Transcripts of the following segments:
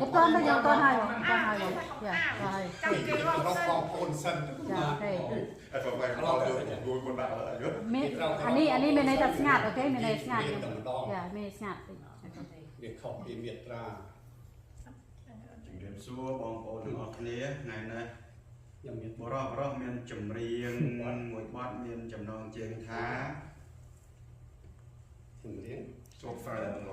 កុំតន់ទៅយើងតន់ហើយបងតន់ហើយបងយ៉ាតន់ហើយ ចាំគេរក រក សិន បងប្អូនសិន ចា OK អត់បែរដល់យកមួយមុនដាក់ឡើយ មានអានេះអានេះមានន័យថាស្ងាត់ OK មានន័យស្ងាត់ តែម្ដង យ៉ាមានន័យស្ងាត់តិច វាខុសពីមាត្រា ជំរាបសួរបងប្អូនទាំងអស់គ្នាថ្ងៃនេះ ខ្ញុំមាន បរោះបរោះមានចម្រៀងមួយបទមានចំណងជើងថា ជំរាប ចូលផ្សាយដល់ឡ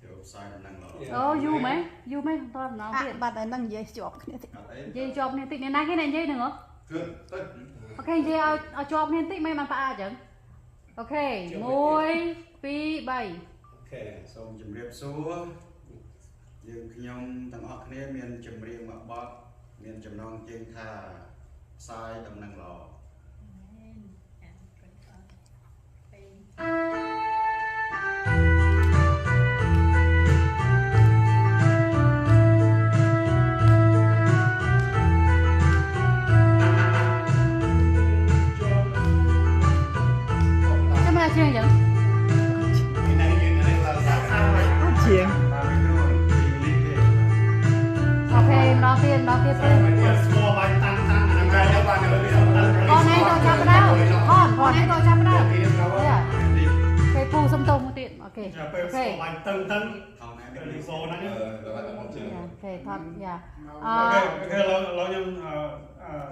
យកផ្សាយដំណឹងល្អ អូយូរមែនយូរមែនតន់ម្ដង អា ទៀត បាត់ហើយនឹងនិយាយជាប់គ្នាតិច អត់អី និយាយជាប់គ្នាតិចអ្នកណាគេអ្នកនិយាយហ្នឹងហ៎ គឺទៅ OK និយាយឲ្យឲ្យជាប់គ្នាតិចមិនបានផ្អាកអញ្ចឹង OK 1 2 3 OK សូមជម្រាបសួរយើងខ្ញុំទាំងអស់គ្នាមានចម្រៀងមួយបទមានចំណងជើងថាផ្សាយដំណឹងល្អ ចាំមកជាងអញ្ចឹង នេះនេះនេះឡាសា អត់ជាង បាទមីក្រូពីលីទេ OK ម្ដងទៀតម្ដងទៀតទេ ស្គាល់បាញ់តាំងតាំងអាហ្នឹង តែយកបានលើ កូនឯងទៅចាប់ដើមខនកូនឯងទៅចាប់ដើមយ៉ា នេះ ពេលពូសុំទោសមួយទៀត OK ចាពេល អូខេ ស្គាល់បាញ់តឹងតឹង ថោណែ ទៅ នេះ សូហ្នឹង អឺដល់មកជើង OK ថតយ៉ាអ OK OK ឡើយខ្ញុំអឺ